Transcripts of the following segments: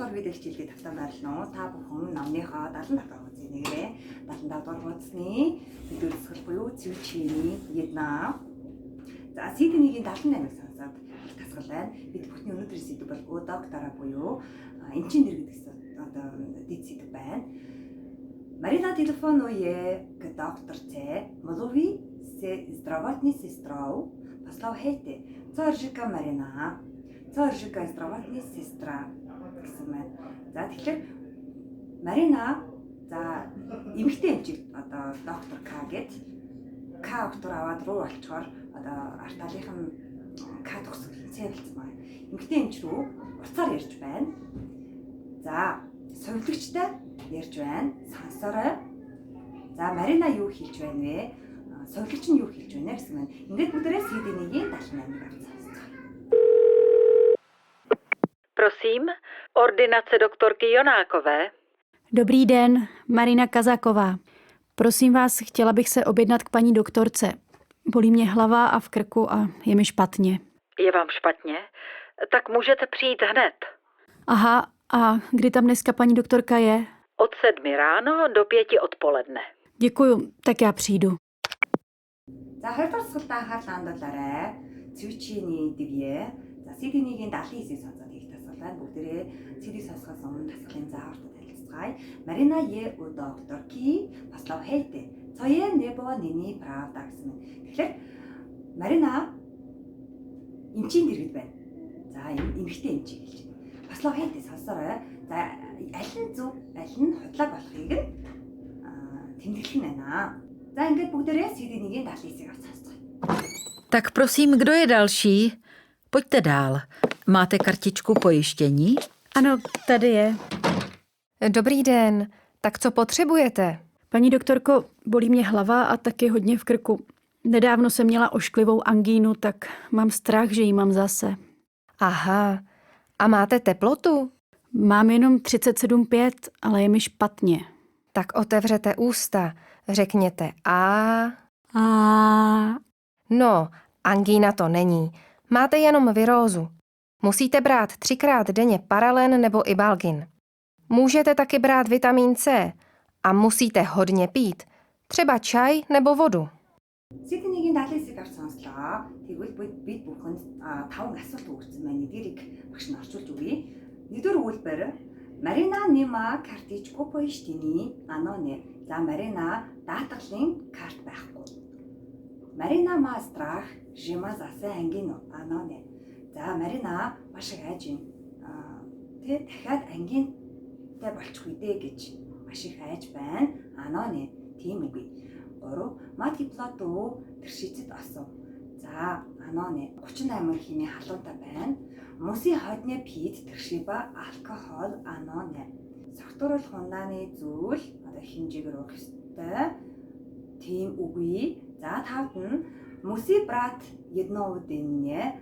дугаар видео хичээлээ тавтан байрлал. Та бүхэн номныхоо 75 дугаар хуудсыг нэрээ. 75 дугаар хуудасны мэдүүлэг засгал буюу цэвчийн Вьетнам. За CD1-ийн 78-ыг сонсоод их тасгал байна. Бид бүхний өнөөдрийн сэдэв бол Өө доктора буюу эмчийн нэр гэдэг одоо дэд сэдэв байна. Марина телефонуе к докторце Молови се здравотни сестров послав хейте. Цоржика Марина. Цоржика здравотни сестра гэсэн байна. За тэгэхээр Марина за эмэгтэй эмчиг одоо доктор К гэд К доктор аваад руу олчхоор одоо арт талынх нь К төгсгөл С болсон байна. Эмэгтэй эмч рүү уцаар ярьж байна. За сувилагчтай ярьж байна. Сонсоорой. За Марина юу хэлж байна вэ? Сувилагч нь юу хэлж байна гэсэн байна. Ингээд бүгдээрээ CD1-ийн 78-ыг авч сонсцгоо. Prosím, ordinace doktorky Jonákové. Dobrý den, Marina Kazaková. Prosím vás, chtěla bych se objednat k paní doktorce. Bolí mě hlava a v krku a je mi špatně. Je vám špatně? Tak můžete přijít hned. Aha, a kdy tam dneska paní doktorka je? Od 7 ráno do 5 odpoledne. Děkuju, tak já přijdu. За 20 дугаар сургалтаа анхаарлаа хандуулаарай. Цэвчиний две. За CD1-ийн 79-ийг сонсоод их тасгал байна. Бүгдээрээ CD сонсохоос өмнө дасгалын заавартай танилцгаая. Марина Е у доктор Ки послов хейте. Цоё небо нэний правда гэсэн байна. Тэгэхээр Марина эмчийн дэргэд байна. За эмэгтэй эмчийг хэлж байна. Послов хейте сонсоорой. За аль нь зөв, аль нь худлаа болохыг нь тэмдэглэх нь байна. За ингээд бүгдээрээ CD1-ийн 79-ийг авч сонсцгоё. Tak prosím, kdo je další? Pojďte dál. Máte kartičku pojištění? Ano, tady je. Dobrý den, tak co potřebujete? Paní doktorko, bolí mě hlava a taky hodně v krku. Nedávno jsem měla ošklivou angínu, tak mám strach, že ji mám zase. Aha, a máte teplotu? Mám jenom 37,5, ale je mi špatně. Tak otevřete ústa, řekněte a. A No, angína to není. Máte jenom virózu. Musíte brát 3krát denně paralen nebo ibalgin. Můžete taky brát vitamin C a musíte hodně pít, třeba čaj nebo vodu. CD1-ийн 79-ийг авч сонслоо. Тэгвэл бид бүхэнд таван асуулт өгсөн байна. Эдгээрийг багш нь орчуулж өгье. Нэгдүгээр өгүүлбэр Марина няма картичку поищтини аноне. За Марина даатгалын карт байхгүй. Марина ма страх жима засе ангино аноне. За Марина маш их айж байна. Тэ дахиад ангинтай болчих үедээ гэж маш их айж байна. Аноне тийм үгүй. 3 Мати плато тэршицэд осов. За аноне 38 химийн халуунтай байна. Мөсийн хойдны пид тэршиба алкогол аноне. Согтууруулах ундааны зүйл одоо хэмжээгээр уух ёстой. Тийм үгүй. За тавд нь мөсийн брат едноудэнне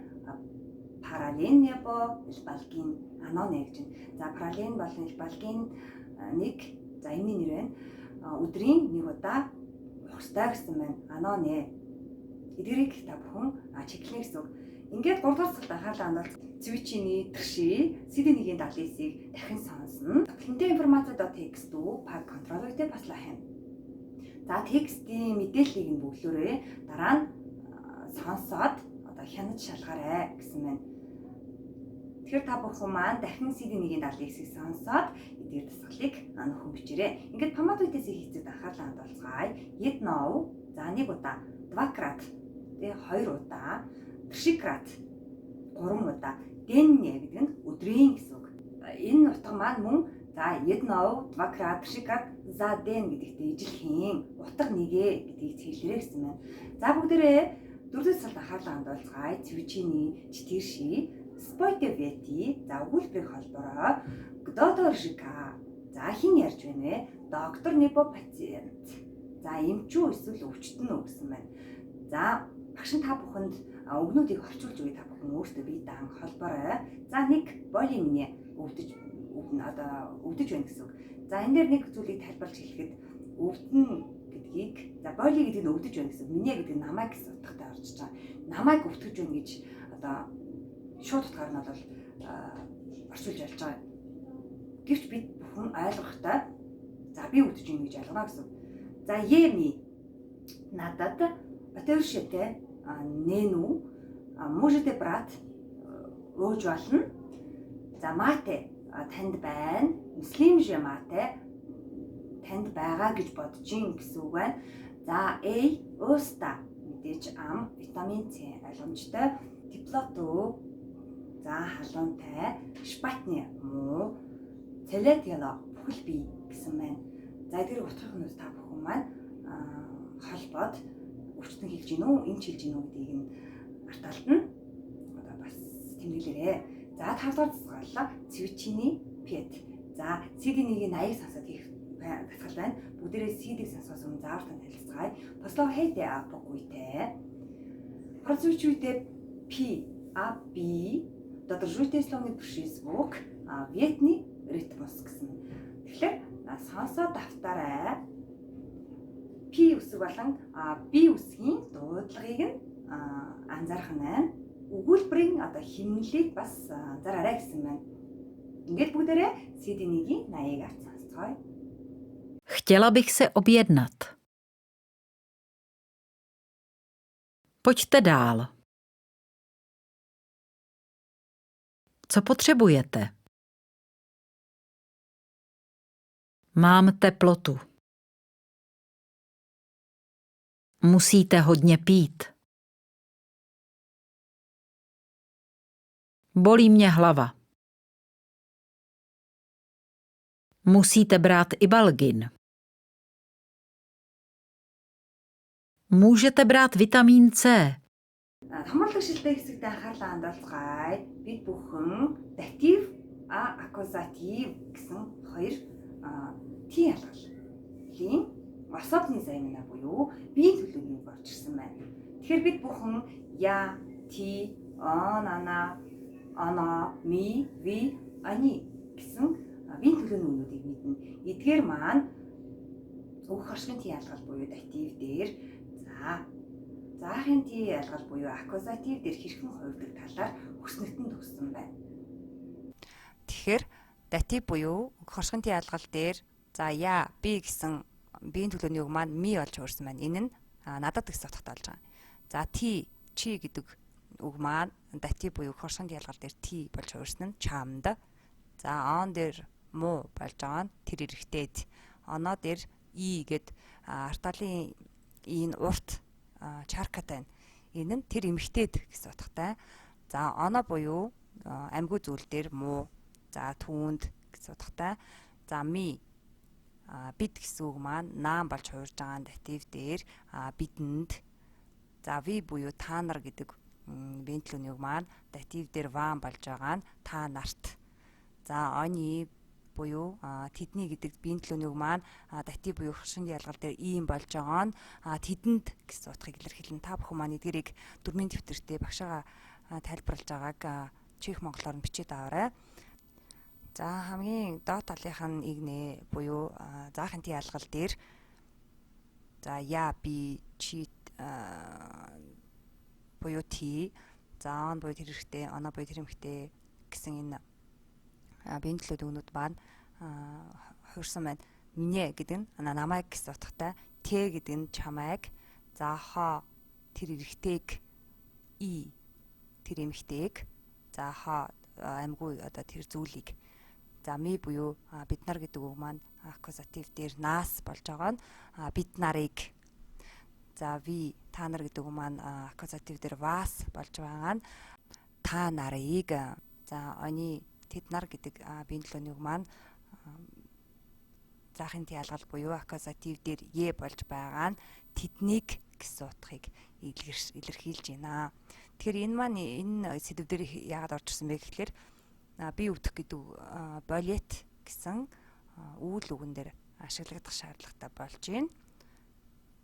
парален небо илбалгин аноне гэж байна. За парален болон илбалгин нэг за энэний нэр байна. Өдрийн нэг удаа уух ёстой гэсэн байна. Аноне. Эдгэрийг та бүхэн чиглэнэ гэсэн үг. Ингээд 3 дугаар сургалт анхаарлаа хандуул цэвчиний тэрши CD1-ийн 79-ийг дахин сонсно. Доплинтэй информаци.txt үү паг контролойтэй баслаа хайм. За текстийн мэдээллийг нь бөглөөрэй. Дараа нь сонсоод одоо хянаж шалгаарай гэсэн байна. Тэгэхээр та бүхэн маань дахин CD1-ийн 79-ийг сонсоод эдгээр дасгалыг нөхөн бичээрэй. Ингээд помадуйтээс хийцэд анхаарлаа хандуулцгаая. Еднов за нэг удаа, двакрат тэгээ хоёр удаа, тршикрат гурван удаа, денне гэдэг нь өдрийн гэсэн үг. Энэ утга маань мөн за еднов, двакрат, тршикрат, за ден гэдэгтэй ижилхэн утга нэгэ гэдгийг цэглэрэй гэсэн байна. За бүгдээрээ дөрөвдүгээр сургалт анхаарлаа хандуулцгаая. Цэвчиний чтирши спойте вети за өгүүлбэрийг холбороо додоржика за хэн ярьж байна вэ? Доктор небо пациент. За эмчүү эсвэл өвчтөн үү гэсэн байна. За багш нь та бүхэнд өгнүүдийг орчуулж өгье та бүхэн өөрсдөө бие даан холбоорой. За нэг боли минь өвдөж одоо өвдөж байна гэсэн үг. За энэ дээр нэг зүйлийг тайлбарлаж хэлэхэд өвдөн гэдгийг за боли гэдэг нь өвдөж байна гэсэн үг. Минь гэдэг нь намайг гэсэн утгатай орж байгаа. Намайг өвтгөж байна гэж одоо шууд утгаар нь бол орчуулж болж байгаа. Гэвч бид бүхэн ойлгохдоо за би өвдөж байна гэж ойлгоно гэсэн. За еми надад отевшэтэй нэнүү можете брат ууж болно. За мате танд байна. Муслим же мате танд байгаа гэж бодож гин гэсэн үг байна. За A уста мэдээж ам витамин С ойлгомжтой. Теплоту за халуунтай, шпатны муу, целетело бүхэл бие гэсэн байна. За тэр утгын нь та бүхэн маань холбоод өвчтөн хэлж гин үү, эмч хэлж гин үү гэдгийг нь арталт нь одоо бас тэмдэглээрэй. За 5 дугаар дасгал цэвчиний пет. За CD1-ийн 80-ыг сонсоод хийх дасгал байна. Бүгдээрээ CD-г сонсохоос өмнө заавар танилцгаая. Послухайте а покуйте. Прозвучуйте P А B додоржуйте словны звук ветний ритмус гэсэн. Тэгэхээр сонсоод давтаарай. P үсэг болон B үсгийн дуудлагыг нь анзаарах нь байна. Өгүүлбэрийн одоо химнэлийг бас анзаараарай гэсэн байна. Ингээд бүгдээрээ CD1-ийн 80-ыг авч сонсцгоё. Chtěla bych se objednat. Pojďte dál. Co potřebujete? Mám teplotu. Musíte hodně pít. Bolí mě hlava. Musíte brát Ibalgin. Můžete brát vitamin C. Томруулах шилтэй хэсэгт анхаарлаа хандуулцгаая. Бид бүхэн датив, аккузатив гэсэн хоёр тий ялгалын особны заимна буюу биеийн төлөвний үг орж ирсэн байна. Тэгэхээр бид бүхэн я, ти, он, ана, оно, ми, ви, ани гэсэн биеийн төлөвний үгнүүдийг мэднэ. Эдгээр маань өгөх оршигын тий ялгал буюу датив дээр за заахын тий ялгал буюу аккузатив дээр хэрхэн хувирдаг талаар хүснэгтэн төгссөн байна. Тэгэхээр датив буюу өгөх оршигын тий ялгал дээр за я, би гэсэн биеийн төлөөний үг маань ми болж хувирсан байна. Энэ нь надад гэсэн утгатай болж байгаа. За ти, чи гэдэг үг маань датив буюу өгөх оршигын тий ялгал дээр ти болж хувирсан нь чамд. За он дээр муу болж байгаа нь тэр эрэхтэйд. Оноо дээр и гэд арталын энэ урт чаркатай байна. Энэ нь тэр эмэгтэйд гэсэн утгатай. За оноо буюу амьгүй зүйл дээр муу. За түүнд гэсэн утгатай. За ми бид гэсэн үг маань наан болж хувирж байгаа датив дээр бидэнд. За ви буюу та нар гэдэг биеийн төлөөний үг маань датив дээр ван болж байгаа нь та нарт. За они буюу тэдний гэдэг биеийн төлөөний үг маань датив буюу хөршин ялгал дээр ийм болж байгаа нь тэдэнд гэсэн утгыг илэрхийлнэ. Та бүхэн маань эдгээрийг дөрмийн дэвтэртээ багшаага тайлбарлаж байгааг чих монголоор нь бичээд аваарай. За хамгийн доод талынх нь игнэ буюу заахын тий ялгал дээр за я, би, чи буюу ти, за он буюу тэр хэрэгтэй, оноо буюу тэр эмэгтэй гэсэн энэ биеийн төлөөд өгнүүд маань хувирсан байна. Минэ гэдэг нь намайг гэсэн утгатай, тэ гэдэг нь чамайг, за хоо тэр эрэгтэйг, и тэр эмэгтэйг, за хоо амьгүй одоо тэр зүйлийг. За ми буюу бид нар гэдэг үг маань аккузатив дээр нас болж байгаа нь бид нарыг. За ви та нар гэдэг үг маань аккузатив дээр вас болж байгаа нь та нарыг. За они тэд нар гэдэг биеийн төлөөний үг маань заахын тий ялгал буюу аккузатив дээр е болж байгаа нь тэднийг гэсэн утгыг илэрхийлж байна. Тэгэхээр энэ маань энэ сэдв дээр яагаад орж ирсэн бэ гэхлээр би өвдөх гэдэг болет гэсэн үйл үгэн дээр ашиглагдах шаардлагатай болж байна.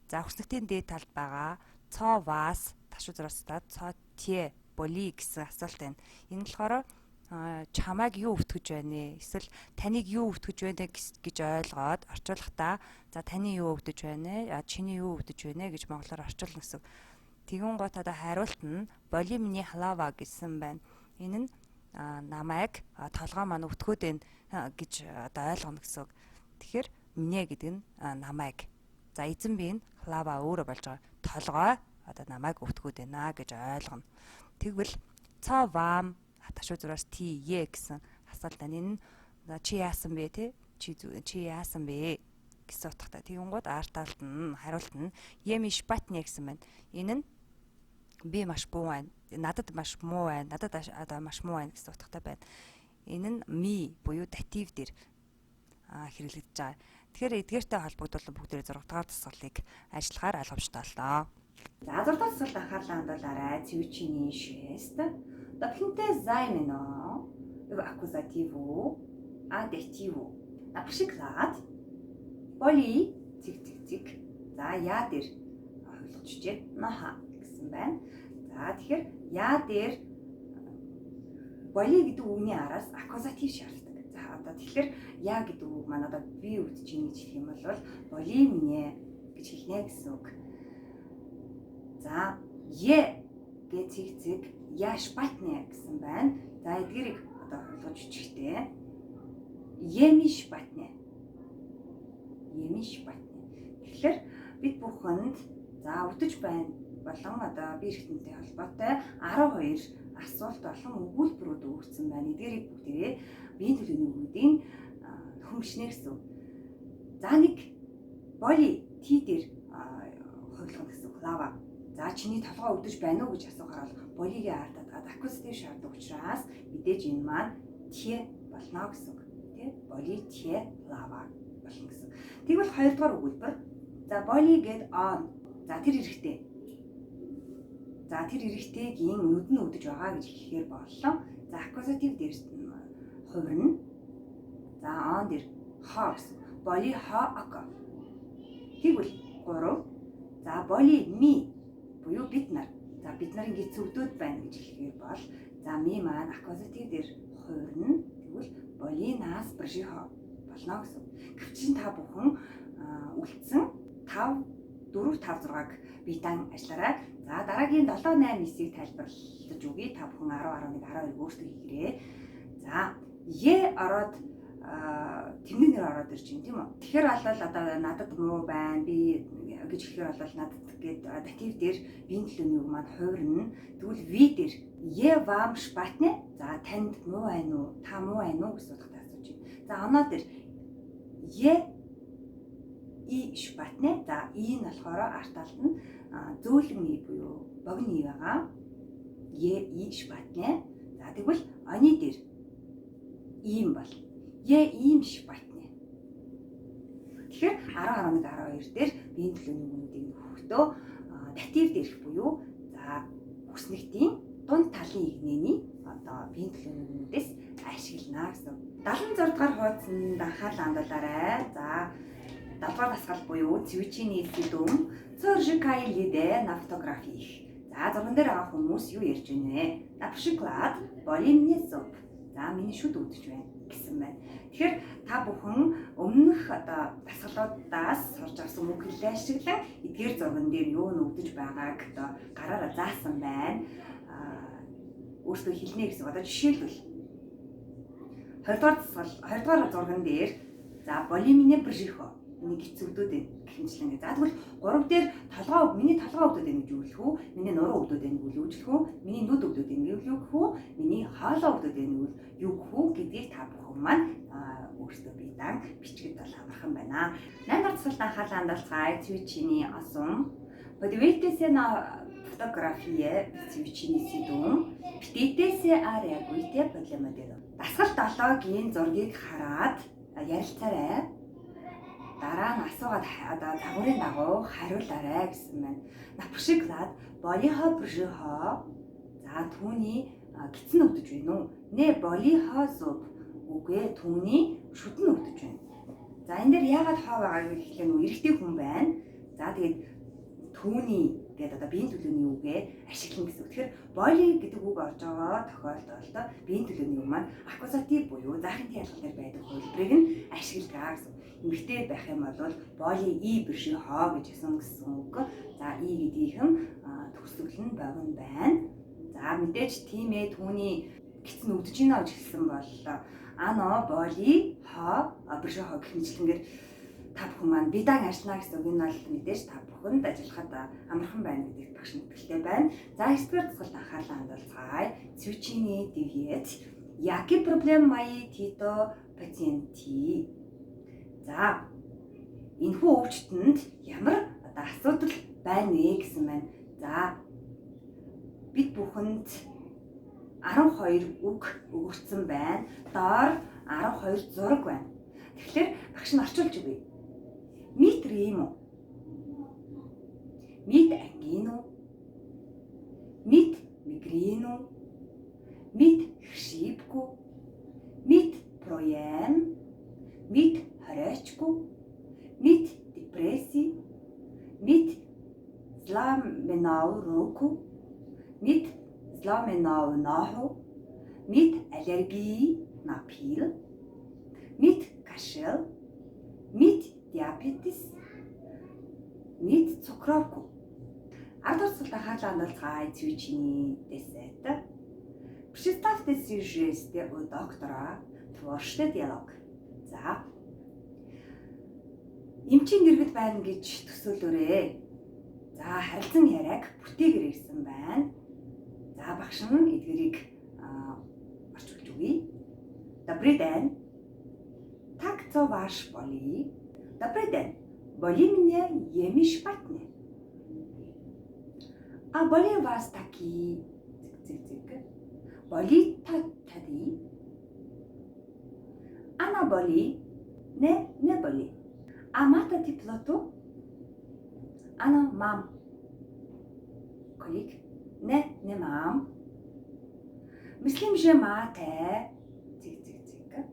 За хүснэгтийн дээд талд байгаа цоо вас ташуу зураастаа цоо те боли гэсэн асуулт байна. Энэ болохоор чамайг юу өвтгөж байна вэ? Эсвэл таныг юу өвтгөж байна гэж ойлгоод орчуулахдаа за таны юу өвдөж байна вэ? Чиний юу өвдөж байна гэж монголоор орчуулна гэсэн. Тэгэн гот одоо хариулт нь боли миний халава гэсэн байна. Энэ нь Намайг толгой маань өвтгөөд байна гэж одоо ойлгоно гэсэн үг. Тэгэхээр мне гэдэг нь намайг. За эзэн би нь хлава өөрөө болж байгаа. Толгой одоо намайг өвтгөөд байна гэж ойлгоно. Тэгвэл цо вам ташуу зураас ти е гэсэн асуулт байна. Энэ нь чи яасан бэ те? Чи яасан бэ гэсэн утгатай. Тэгэнгүүт арталт нь хариулт нь еми шпатне гэсэн байна. Энэ нь би маш буу байна. Надад маш муу байна. Надад одоо маш муу байна гэсэн утгатай байна. Энэ нь ми буюу датив дээр хэрэглэгдэж байгаа. Тэгэхээр эдгээртэй холбогдуулан бүгдээрээ 6 дугаар дасгалыг ажиллахаар ойлгомжтой боллоо. За 6 дугаар дасгалд анхаарлаа хандуулаарай. Цэвчиний шест. Доплинтэй займено в аккузативу, а дативу. Наприклад, боли цэг цэг цэг. За я дээр хувилгаж үчээд ноха гэсэн байна. За тэгэхээр я дээр боли гэдэг үгний араас аккузатив шаарддаг. За одоо тэгэхээр я гэдэг үг маань одоо би үдэж ийн гэж хэлэх юм бол боли минь гэж хэлнэ гэсэн үг. За е гэ цэг цэг я шпатне гэсэн байна. За эдгээрийг одоо хувилгаж үчихтэй. Еми шпатне. Еми шпатне. Тэгэхээр бид бүхэнд за үдэж байна болон одоо бие эрхтэнтэй холбоотой 12 асуулт болон өгүүлбэрүүд өгсөн байна. Эдгээрийг бүгдээрээ биеийн төлөвний үгүүдийн хөмшнэ гэсэн үг. За нэг боли ти дээр хувилгана гэсэн үг. Лава. За чиний толгой өвдөж байна уу гэж асуухаар бол болигийн ардад аккузатив шаарддаг учраас мэдээж энэ маань те болно гэсэн үг. Тэ? Боли те лава болно гэсэн. Тэгвэл хоёрдугаар өгүүлбэр. За боли гээд он. За тэр эрэхтэй. За тэр эрэгтэйгийн нүд нь өвдөж байгаа гэж хэлэхээр боллоо. За аккузатив дээр хувирна. За он дээр хо гэсэн. Боли хо око. Тэгвэл 3. За боли ми буюу бид нар. За бид нар ингэ цөвдөөд байна гэж хэлэхээр бол за ми маань аккузатив дээр хувирна. Тэгвэл боли нас бржихо болно гэсэн. Гэвч та бүхэн үлдсэн 5 4 5 6-г битан ажиллаарай. За дараагийн 7 8 9-ийг тайлбарлаж өгье. Та бүхэн 10 11 12 өөрсдөө хийгээрэй. За е ороод тэмдэг нэр ороод ирж байна тийм үү? Тэгэхээр бол одоо надад муу байна би гэж хэлэхээр бол надад гээд датив дээр биеийн төлөвний үг маань хувирна. Тэгвэл ви дээр е вам шпатне. За танд муу байна уу? Та муу байна уу гэсэн утгатай асууж байна. За оноо дээр е и шпатне. За и нь болохоор арт талд нь зөөлөн и буюу богино и байгаа. Е и шпатне. За тэгвэл оны дээр ийм бол е ийм шпатне. Тэгэхээр 10 11 12 дээр биеийн төлөвний үгнүүдийг нөхөхдөө датив дээрх буюу за үснэгтийн дунд талын игнэний одоо биеийн төлөвний үгнүүдээс ашиглана гэсэн. 76 дугаар хуудсанд анхаарлаа хандуулаарай. За 70 дугаар дасгал буюу цэвчийн нийслэл Цоржикай лидэ на фотографиих. За зурган дээр байгаа хүмүүс юу ярьж байна вэ? Напшиклад болимны зуб. За миний шүд өвдөж байна гэсэн байна. Тэгэхээр та бүхэн өмнөх одоо дасгалуудаас сурч авсан үг хэллээ ашиглан эдгээр зурган дээр юу нь өвдөж байгааг одоо гараараа заасан байна. Өөрсдөө хэлнэ гэсэн. Одоо жишээлбэл 20 дугаар дасгал 20 дугаар зурган дээр за болимны бржихо нэг хэцүүдүүд байна гэх мэтлэн. За тэгвэл 3 дээр толгой миний толгой өвдөд байна гэж үглэх үү? Миний нуруу өвдөд байна гэж үглэх үү? Миний нүд өвдөд байна гэж үглэх үү? Миний хоолой өвдөд байна гэвэл юу гэх үү гэдгийг та бүхэн маань өөрсдөө бие даан бичгээд бол амархан байна. 8 дахь дасгалд анхаарлаа хандуулцгаая. Цвичиний осон. Подивитесе на фотографие цвичиний сэдвэн. Битээсээ ариагүйтэй проблема дээр. Дасгал 7-гийн зургийг хараад ярилцаарай. Дараа нь асуугаад одоо загварын дагуу хариулаарай гэсэн байна. Напшиглаад болихо бржихо. За түүний гидсэн өвдөж байна уу? Нэ болихо зуб. Үгүй түүний шүдэн өвдөж байна. За энэ дээр яагаад хоо байгааг гэхлээр нүү эрэгтэй хүн байна. За тэгээд түүний гэдэг одоо биеийн төлөвний үгээ ашиглана гэсэн үг. Тэгэхээр боли гэдэг үг орж байгаа тохиолдолд биеийн төлөвний үг маань аккузатив буюу заахын ялгал дээр байдаг хувилбарыг нь ашигладаг гэсэн. Эмэгтэй байх юм бол боли и биши хоо гэж хэлсэн гэсэн үг. За и гэдгийнхэн төгсгөл нь богино байна. За мэдээж тийм ээ түүний Гэц нь өвдөж гинэ гэж хэлсэн бол ano болí хо бржихо гэх мэтлэнгээр та бүхэн маань бидан ажиллана гэсэн үг. Энэ бол мэдээж та бүхэнд ажиллахад амархан байна гэдэгт багш нь итгэлтэй байна. За 9-р дасгалд анхаарлаа хандуулцгаая. Цвичиний девет. Яки проблем маи тито пациенти. За энэхүү өвчтөнд ямар одоо асуудал байна вэ гэсэн байна. За бид бүхэнд 12 үг өгөгдсөн байна. Доор 12 зураг байна. Тэгэхээр багш нь орчуулж өгье. Mít rýmu. Mít ангину. Mít мигрену. Mít хшипку. Mít проем. Mít хорочку. Mít депресси. Mít зламенау руку. Mít зламенау ноху. Mít аллергии на пил. Mít кашел. Mít диабетес, mít цукровку. Ард дурсгалд анхаарлаа хандуулцгаая. Цвичиний десет. Представьте си жесты у доктора. Творческий диалог. За. Эмчийн дэргэд байна гэж төсөөлөөрэй. За харилцан яриаг бүтээгээр ирсэн байна. За багш нь эдгэрийг орчуулж өгье. Добрый день. Так co ваш боли? Добрый день. Боли меня емиш патне. А боли вас таки цэг цэг. Боли тади. Ана боли. Не, не боли. А мата теплоту? Ана мам. Колик. Не, не мам. Мислим же мате. Цэг цэг цэг.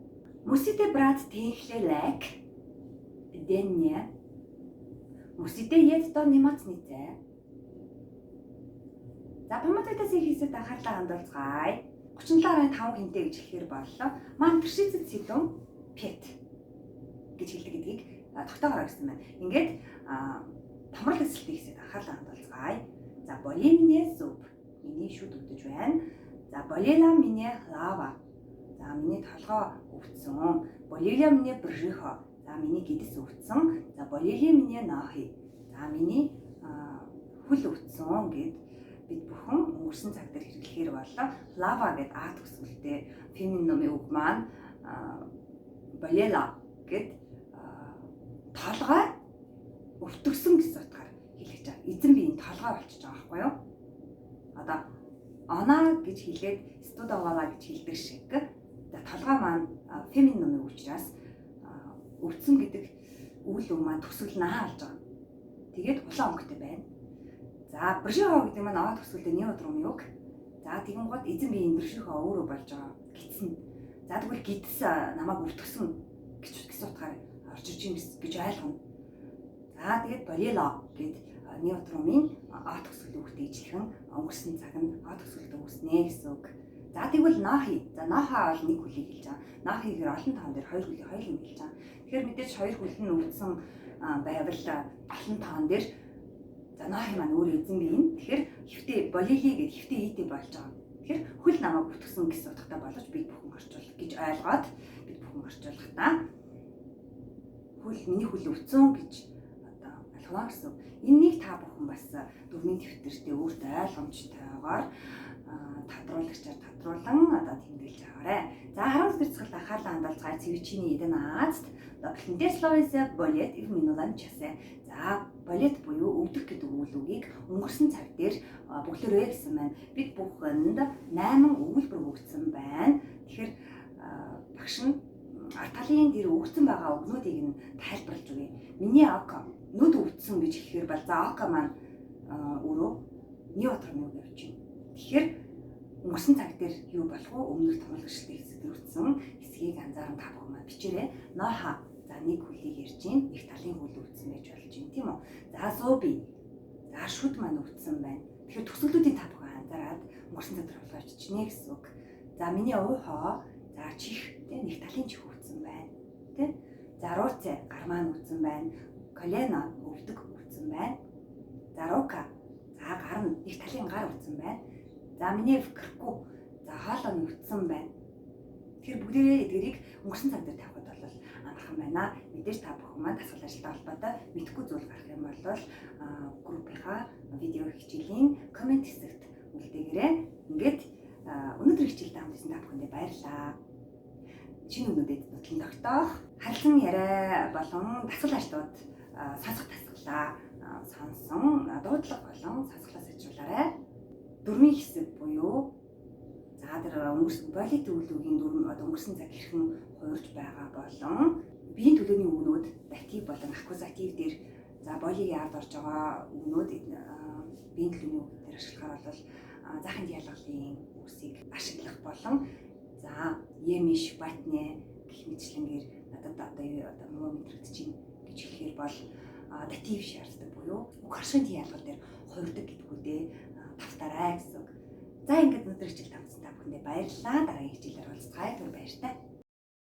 Мусите брат тэнхлэ лек. Дэнне. Мусите ед до немацнице. За помадотас хийсэд анхаарлаа хандуулцгаая. 37.5 хинтэй гэж хэлэхээр боллоо. Мам тридцать седом пет гэж хэлдэг гэдгийг тогтоогоор гэсэн байна. Ингээд томрол эсэлтийг хийсэд анхаарлаа хандуулцгаая. За боли миний зуб. Миний шүд өвдөж байна. За болела миний лава. За миний толгой өвдсөн. Болела миний бржихо. За миний гэдэс өвдсөн. За болели миний нохи. За миний хөл өвдсөн гэд бид бүхэн өнгөрсөн цаг дээр хэрэглэхээр боллоо. Лава гэд а төгсгөлтэй фемин номын үг маань болела гэд толгой өвтгсөн гэсэн утгаар хэлж байгаа. Эзэн би энэ толгой болчихж байгаа байхгүй юу? Одоо она гэж хэлээд студовала гэж хэлдэг шиг. За толгой маань фемин номын учраас өвдсөн гэдэг үйл үг маань төгсгөл наа алж байгаа. Тэгээд улаан өнгөтэй байна. За бржихо гэдэг маань аа төгсгөлдөө неодром юг. За тэгэн гот эзэн би энэ бржихо өөрөө болж байгаа гитсэн. За тэгвэл гидс намайг өвтгсөн гэж гэсэн утгаар орж иж юм гэж ойлгоно. За тэгээд болело гэд неотромын а төгсгөл үгтэй ижилхэн өнгөрсөн цаг нь а төгсгөлд үүснэ гэсэн үг. За тэгвэл нохи. За нохоо бол нэг хүлийг хэлж байгаа. Нохи гэхээр олон тоон дээр хоёр хүлийг хоёр юм хэлж байгаа. Тэгэхээр мэдээж хоёр хүл нь өвдсөн байвал олон тоон дээр за нохи маань өөрөө эзэн бие нь. Тэгэхээр хэвтэй болили гэд хэвтэй ийтэй болж байгаа. Тэгэхээр хөл намайг бүтгсэн гэсэн утгатай боловч бид бүхэн орчуул гэж ойлгоод бид бүхэн орчуулгахдаа хөл миний хөл өвцөн гэж одоо ойлгоно гэсэн. Энэнийг та бүхэн бас дүрмийн дэвтэртээ өөртөө ойлгомжтойгоор тодруулагчаар тодруулан одоо тэмдэглэж аваарай. За 10 дэх дасгалд анхаарлаа хандуулцгаая. Цэвичний 11 доплентер словесе болет в минулам часе. За болет буюу өвдөх гэдэг үйл үгийг өнгөрсөн цаг дээр бөглөрөө гэсэн байна. Бид бүхэнд 8 өгүүлбэр өгсөн байна. Тэгэхээр багш нь арталын дээр өгсөн байгаа үгнүүдийг нь тайлбарлаж өгье. Миний око нүд өвдсөн гэж хэлэхээр бол за око маань өөрөө неотром юу гэж байна. Тэгэхээр өнгөрсөн цаг дээр юу болох вэ? Өмнөх томруулагчдын хэсэг дээр үтсэн хэсгийг анзааран та бүхэн маань бичээрэй. Ноха за нэг хүлийг ярьж гин, их талын хүл өвдсөн байж болж гин, тийм үү? За зууби. За шүд маань өвдсөн байна. Тэгэхээр төсөөлүүдийн та бүхэн анзаараад өнгөрсөн цаг дээр болгож чинэ гэсэн үг. За миний уухоо за чих тийм нэг талын чих өвдсөн байна. Тийм? За рууцэ гар маань өвдсөн байна. Колено өвдөг өвдсөн байна. За рука за гар нь их талын гар өвдсөн байна. За миний вкрку За хоолоо нүцсэн байна. Тэгэхээр бүгдээрээ эдгэрийг өнгөрсөн цаг дээр тавихад бол амархан байна. Мэдээж та бүхэн маань дасгал ажилтай холбоотой мэдэхгүй зүйл гарах юм бол группийнхаа видео хичээлийн коммент хэсэгт үлдээгээрэй. Ингээд өнөөдөр хичээлдээ хамт байсан та бүхэндээ баярлалаа. Шинэ үгнүүдэд нутлан тогтоох, харилцан яриа болон дасгал ажлууд сонсох дасгалаа сонсон дуудлага болон сонсголоо сайжруулаарай. Дөрмийн хэсэг буюу за тэр өнгөрсөн болит үйл үгийн дүрм одоо өнгөрсөн цаг хэрхэн хувирч байгаа болон биеийн төлөөний үгнүүд датив болон аккузатив дээр за болигийн ард орж байгаа үгнүүд биеийн төлөөний үг дээр ашиглахаар бол заахын ялгалын үгсийг ашиглах болон за емиш батне гэх мэтчлэнгээр надад одоо одоо муу мэдрэгдэж байна гэж хэлэхээр бол датив шаарддаг буюу үг харшин ялгал дээр хувирдаг гэдгүүдээ тавтаарай гэсэн үг. За ингээд өнөөдөр хичээл тавьсан та бүхэндээ баярлалаа. Дараагийн хичээлээр уулзцгаая. Түр баяртай.